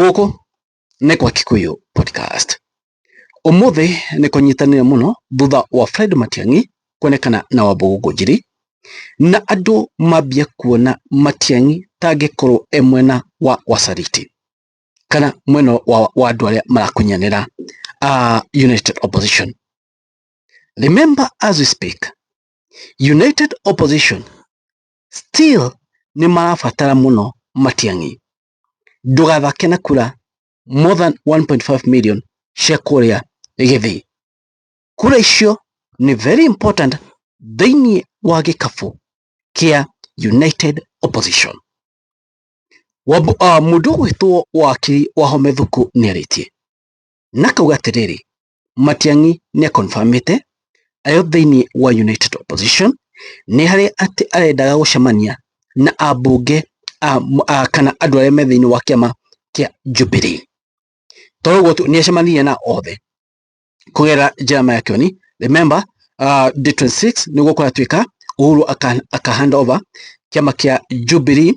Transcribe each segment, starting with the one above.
Gũkũ nĩ kwa Kikuyu Podcast. Ũmũthĩ nĩ kũnyitanĩra mũno thutha wa Fred Matiang'i kuonekana na Wambugu Ngunjiri na andũ mambia kuona Matiang'i tangĩkorwo e mwena wa Wasaliti kana mwena wa andũ arĩa marakunyanĩra United Opposition. Remember, as we speak, United Opposition still nĩ marabatara mũno Matiang'i. Ndũgathake na kura more than 1.5 million cia kũrĩa Gĩthii. Kura icio nĩ very important thĩinĩ wa gĩkabũ kĩa United Opposition. Mũndũ ũgwĩtwo wakiri Wahome Thuku nĩarĩtie na akauga atĩrĩrĩ, Matiang'i nĩakonfamĩte arĩ thĩinĩ wa United Opposition, nĩ harĩ atĩ arendaga gũcemania na ambunge kana andũ arĩa me thĩinĩ wa kĩama kĩa Jubilee. To ũguo tu, nĩacemanirie na othe kũgerera Jeremiah Kioni. Remember, the 26 nĩguo kũratuĩka Uhuru aka hand over kĩama kĩa Jubilee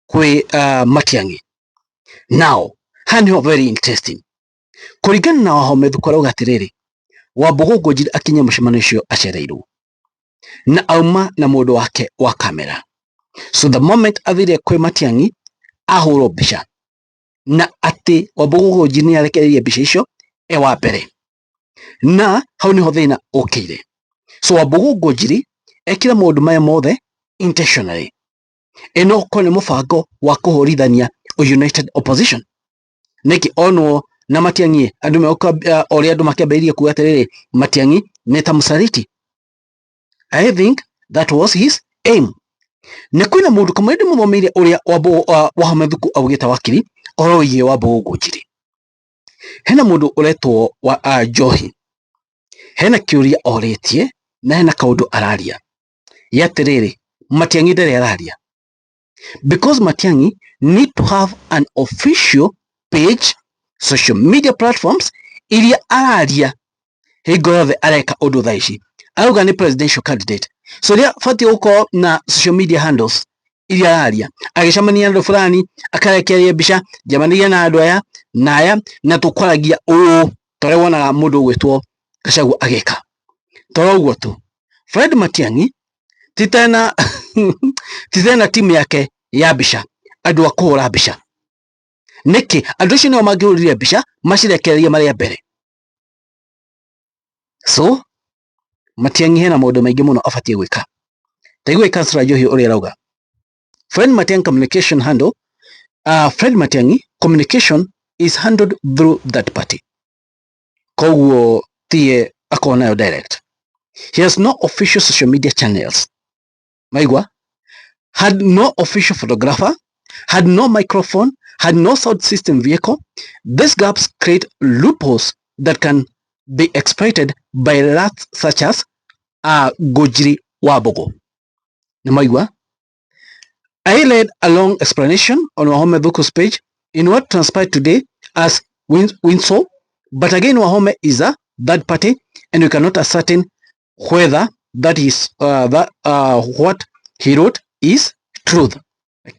kwĩ Matiang'i. Now haha nĩho very interesting, kũringana na Wahome Thuku arauga atĩrĩrĩ, Wambugu Ngunjiri akinya mũcemanio ũcio acereirwo na auma na mũndũ wake wa kamera. So the moment athire kwĩ Matiang'i ahũrwo mbica na atĩ Wambugu Ngunjiri nĩ arekereirie mbica icio e wa mbere, na hau niho thĩna ũkĩire. So Wambugu Ngunjiri ekire maũndũ maya mothe intentionally, ĩno ko nĩ mũbango wa kũhũrithania United Opposition. Nĩkĩ onwo na Matiang'i andũ ũrĩa andũ makĩambĩrĩirie kuga atĩrĩrĩ, Matiang'i nĩ ta mũsaliti. I think that was his aim. Nĩ kwĩna mũndũ kamwe ndĩmũthomeire ũrĩa Wahome Thuku augĩte wakiri ũhoro wĩgiĩ Wambugu Ngunjiri. Hena mũndũ ũretwo wa Njohi, hena kĩũria orĩtie na hena kaũndũ araria ya atĩrĩrĩ, Matiang'i ndarĩ araria because Matiang'i need to have an official page, social media platforms iria araria hingo yothe areka ũndũ. Thaa ici arauga nĩ presidential candidate, so rĩa batiĩ gũkorwo na social media handles iria araria agĩcemania na andũ fulani, akarekereria mbica njemanagia na andũ aya na aya na tũkwaragia ũũ, ta ũrĩa wonaga mũndũ ũgwĩtwo Gachagua agĩka. To ũguo tu, Fred Matiang'i titena timu yake ya mbica, andũ a kũhũra mbica. Nĩkĩ andũ acio nĩo mangĩhũrire mbica macirekererie marĩ a mbere? So Matiang'i hena maũndũ maingĩ mũno abatiĩ gwĩka. Taigua Councillor Njohi ũrĩa arauga. Fred Matiang'i communication handle, Fred Matiang'i communication is handled through that party, koguo tiye akorwo nayo direct. He has no official social media channels, maigua, had no official photographer, had no microphone, had no sound system vehicle. These gaps create loopholes that can be exploited by rats such as Ngunjiri Wambugu. Nĩ I read a long explanation on Wahome Thuku's page in what transpired today as Windsor, but again, Wahome is a third party and we cannot ascertain whether that is that what he wrote is truth.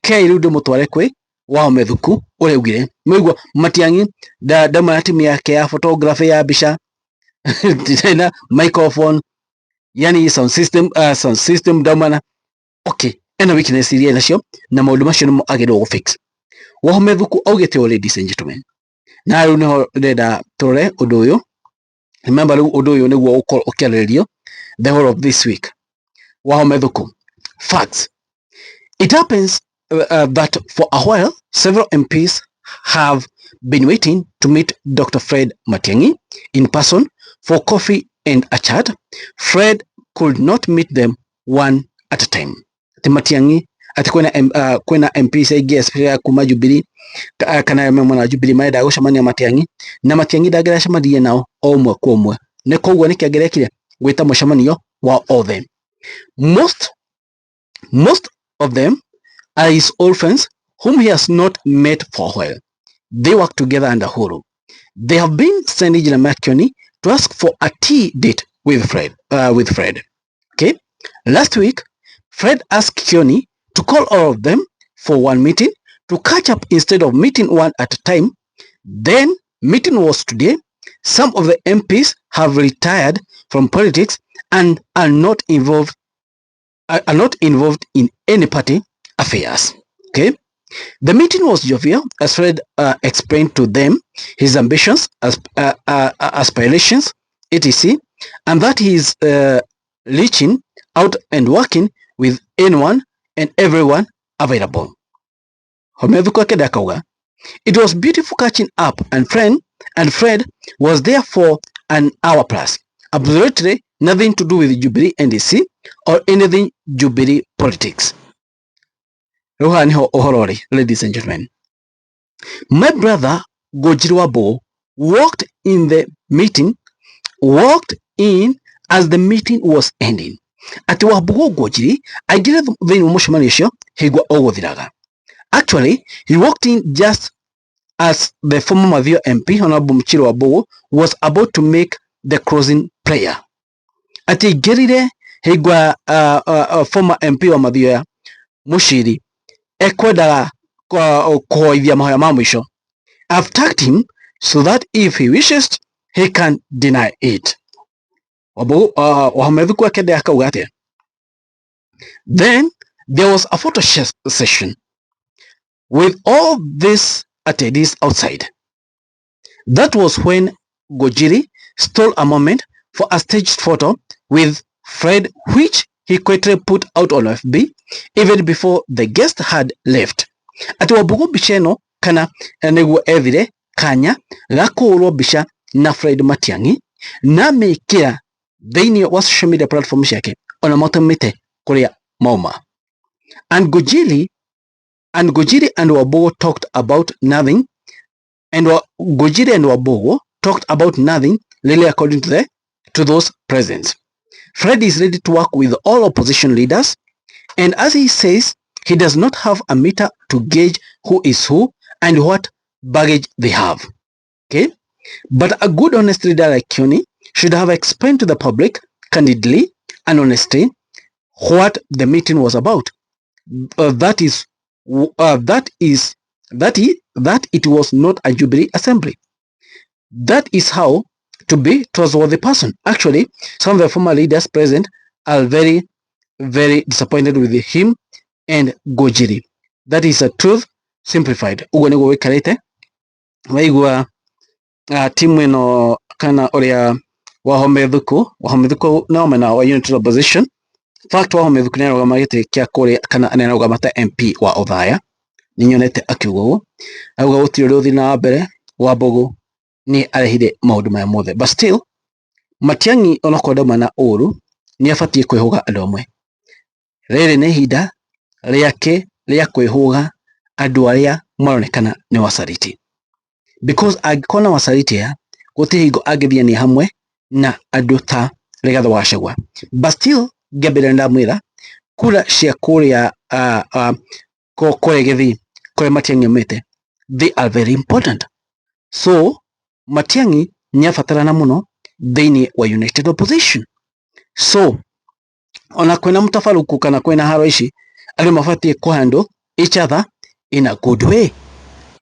Kei rĩu ndĩmũtware kwĩ Wahome Thuku ũrĩa augire. Maigua Matiang'i ndauma na timu yake ya photography ya mbica na microphone, yani sound system, sound system ndauma na okay, ena weakness iria nacio na maũndũ macio nĩmo agĩrĩirwo gũ fix. Wahome Thuku augĩte ũũ, ladies and gentlemen, na rĩu nĩho ndĩrenda tũrore ũndũ ũyũ. Remember, rĩu ũndũ ũyũ nĩguo ũkorwo ũkĩarĩrĩrio the whole of this week. Wahome Thuku facts: it happens that for a while several MPs have been waiting to meet Dr. Fred Matiang'i in person for coffee and a chat. Fred could not meet them one at a time. Ati Matiang'i ati kwĩna MPs aingĩ, especially kuma Jubilee kana me mwena wa Jubilee, marenda gũcemania Matiang'i na Matiang'i ndangĩracemanirie nao o ũmwe kwa ũmwe, nĩ koguo nĩkĩ angĩrekire gwĩta mũcemanio wa othe. Most of them are his old friends whom he has not met for a while. They work together under Uhuru. They have been sending Jeremiah Kioni to ask for a tea date with Fred. With Fred. Okay. Last week, Fred asked Kioni to call all of them for one meeting to catch up instead of meeting one at a time. Then meeting was today. Some of the MPs have retired from politics and are not involved in any party affairs. Okay. The meeting was jovial as Fred explained to them his ambitions, as, aspirations, etc., and that he is reaching out and working with anyone and everyone available. Wahome Thuku akauga, "It was beautiful catching up and Fred was there for an hour plus. Absolutely nothing to do with Jubilee NDC or anything Jubilee politics." Rĩu haha niho ũhoro ũrĩ, ladies and gentlemen. My brother Ngunjiri Wambugu walked in the meeting, walked in as the meeting was ending. Atĩ Wambugu Ngunjiri aingĩre thĩinĩ wa mũcemanio ũcio hingo ũgũthiraga. Actually, he walked in just as the former Mathioya MP, Honorable Muchiri Wambugu, was about to make the closing prayer. Atĩ aingĩrire hingo former MP wa Mathioya Muchiri ekwendaga kũhoithia mahoya ma mũico. "I've tagged him so that if he wishes, he can deny it." Wambugu Wahome Thuku akĩendelea akauga atĩa? "Then there was a photo session with all these attendees outside. That was when Ngunjiri stole a moment for a staged photo with Fred, which he quickly put out on FB even before the guest had left." Atĩ Wambugu mbica ĩno kana nĩguo ethire kanya ga kũhũrwo mbica na Fred Matiang'i na mĩkĩra thĩinĩ wa social media platform ciake ona matumĩte kũrĩa mauma. And Ngunjiri and Wambugu talked about nothing and Ngunjiri and Wambugu talked about nothing really, according to those present. Fred is ready to work with all opposition leaders, and as he says, he does not have a meter to gauge who is who and what baggage they have. Okay? But a good, honest leader like Kioni should have explained to the public candidly and honestly what the meeting was about. That is that is that it was not a Jubilee assembly. That is how to be trustworthy person. Actually, some of the former leaders present are very, very disappointed with him and Ngunjiri. That is a truth simplified." Ũguo nĩguo wĩkarĩte waigua timu ĩno kana ũrĩa Wahome Thuku, Wahome Thuku no mwena wa United Opposition. Fact, Wahome Thuku nĩarũgama gĩtĩ kĩa kũrĩa kana nĩarũgama ta MP wa Othaya. Nĩnyonete akiuga ũguo, auga gũtirĩ ũrĩa ũthiĩ na mbere, Wambugu nĩ arehire maũndũ maya mothe, but still Matiang'i onakorwo ndauma na ũru nĩ abatiĩ kwĩhũga andũ amwe. Rĩrĩ nĩ ihinda rĩake rĩa kwĩhũga andũ arĩa maronekana nĩ wacariti, because angĩkorwo na wacariti aya gũtirĩ hingo angĩthiania hamwe na andũ ta Rigathĩ wa Gachagua. But still ngĩambĩrĩria ndamwĩra kura cia kũrĩa kũrĩa Gĩthii kũrĩa Matiang'i aumĩte, they are very important. So Matiang'i nĩ abatarana mũno thĩinĩ wa United Opposition. So ona kwĩna mũtabarũku kana kwĩna haro ici, andũ mabatiĩ kũ handle each other in a good way.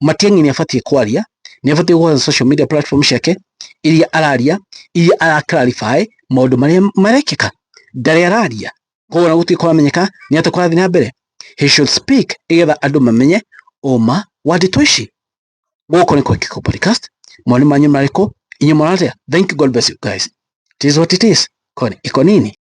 Matiang'i nĩ abatiĩ kwaria, nĩ abatiĩ gũka social media platform ciake iria araria, iria ara clarify maũndũ marĩa marekĩka. Ndarĩ araria, koguo ona gũtirĩ kũramenyeka nĩ atĩa kũrathiĩ na mbere. He should speak igetha andũ mamenye ũma wa ndeto ici. Gũkũ nĩ Kwekĩko Podcast. Mawoni manyu marĩkũ? Inyuĩ mona atĩa? Thank you. God bless you guys. It is what it is. Kwani iko nini?